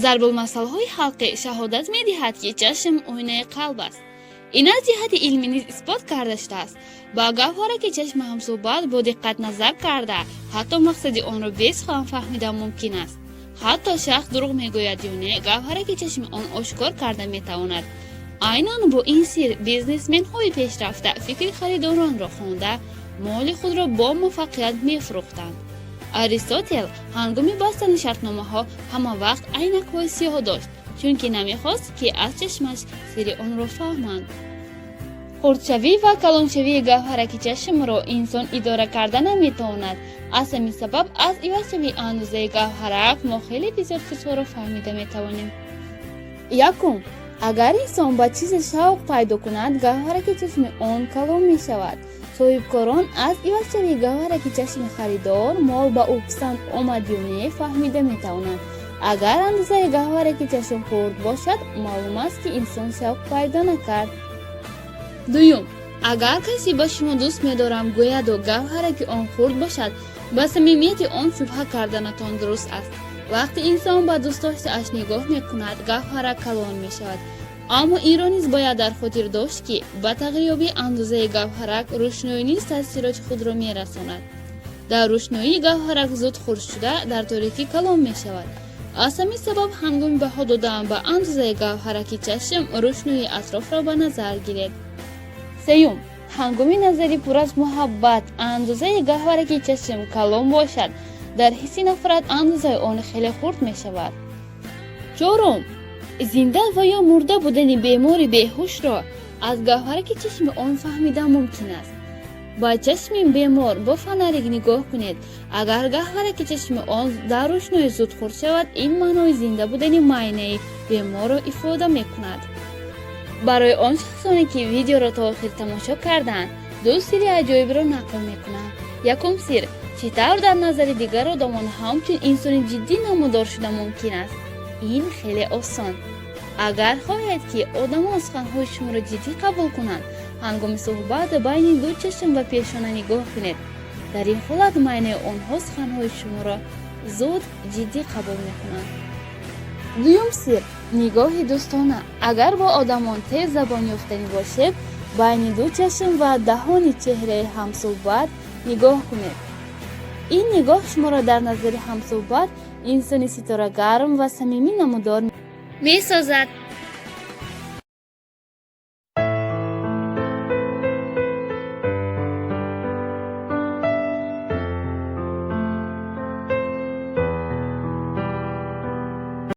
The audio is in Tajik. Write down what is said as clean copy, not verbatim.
Зарбулмасалҳои халқӣ шаҳодат медиҳад, ки чашм оинаи қалб аст. Ин аз ҷиҳати илмӣ низ исбот карда шудааст. Ба гавҳараки чашми ҳамсӯҳбат бо диққат назар карда, ҳатто мақсади онро бесухан фаҳмидан мумкин аст. Ҳатто шахс дурӯғ мегӯяд ё не, гавҳараки чашми он ошкор карда метавонад. Айнан бо ин сир бизнесменҳои пешрафта фикри харидоронро хонда, моли худро бо муваффақият мефурӯхтанд. Аристотел ҳангоми бастани шартномаҳо ҳама вақт айнакҳои сиёҳ дошт, чунки намехост, ки аз чашмаш сири онро фаҳманд. Хурдшавӣ ва калоншавии гавҳараки чашмро инсон идора карда наметавонад. Аз ҳамин сабаб аз ивазшавии андозаи гавҳарак мо хеле бисёр чизҳоро фаҳмида метавонем. Якум, агар инсон ба чизе шавқ пайдо кунад, гавҳараки чашми он калон мешавад. Соҳибкорон аз ивазшавии гавҳараки чашми харидор мол ба ӯ писанд омад ё не, фаҳмида метавонанд. Агар андозаи гавҳараки чашм хурд бошад, маълум аст, ки инсон шавқ пайдо накард. Дуюм, агар касе ба шумо дӯст медорам гӯяду гавҳараки он хурд бошад, ба самимияти он шубҳа карданатон дуруст аст. Вақте инсон ба дӯстдоштааш нигоҳ мекунад, гавҳарак калон мешавад. Аммо инро низ бояд дар хотир дошт, ки ба тағйирёбии андозаи гавҳарак рӯшноӣ низ таъсироти худро мерасонад. Дар рӯшноӣ гавҳарак зуд хурд шуда, дар торикӣ калон мешавад. Аз ҳамин сабаб ҳангоми баҳо додан ба андозаи гавҳараки чашм рӯшноии атрофро ба назар гиред. Сеюм, ҳангоми назари пур аз муҳаббат андозаи гаҳвараки чашм калон бошад, дар ҳисси нафрат андозаи он хеле хурд мешавад. Чорум, зинда ва ё мурда будани бемори беҳушро аз гавҳараки чашми он фаҳмидан мумкин аст. Ба чашми бемор бо фонарик нигоҳ кунед. Агар гаҳвараки чашми он дар рӯшноӣ зуд хурд шавад, ин маънои зинда будани майнаи беморро ифода мекунад. Барои он шахсоне, ки видеоро то охир тамошо карданд, ду сирри аҷоибро нақл мекунам. Якум сир: чӣ тавр дар назари дигар одамон ҳамчун инсони ҷиддӣ намудор шуда мумкин аст? Ин хеле осон. Агар хоҳед, ки одамон суханҳои шуморо ҷиддӣ қабул кунанд, ҳангоми суҳбат байни ду чашм ва пешона нигоҳ кунед. Дар ин ҳолат майнаи онҳо суханҳои шуморо зуд ҷиддӣ қабул мекунанд. Дуюм сир: нигоҳи дӯстона. Агар бо одамон тез забон ёфтанӣ бошед, байни ду чашм ва даҳони чеҳраи ҳамсӯҳбат нигоҳ кунед. Ин нигоҳ шуморо дар назари ҳамсӯҳбат инсони ситорагарм ва самимӣ намудор месозад.